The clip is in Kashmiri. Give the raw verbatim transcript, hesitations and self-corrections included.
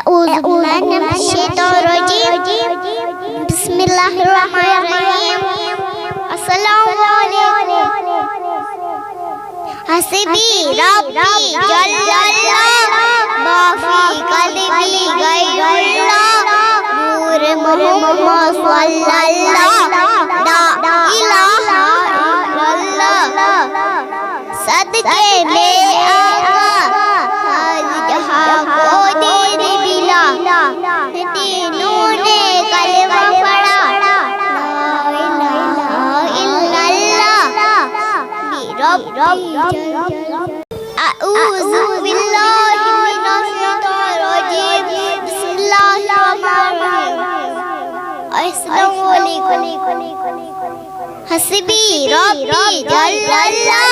أعوذ باللہ من الشیطان الرجیم۔ بسم اللہ الرحمن الرحیم۔ السلام علیکم۔ حسبی ربی جل اللہ، ما فی قلبی غیر اللہ، نور محمد صلی اللہ، لا الہ الا اللہ۔ صدقے میرے آقا، ہر جہاں کو دید ملا، تینوں نے کلمہ پڑھا، لا الہ الا اللہ، ربی جل۔ اعوذ باللہ من الشیطان الرجیم۔ بسم اللہ الرحمن الرحیم۔ السلام علیکم۔ حسبی ربی جل اللہ،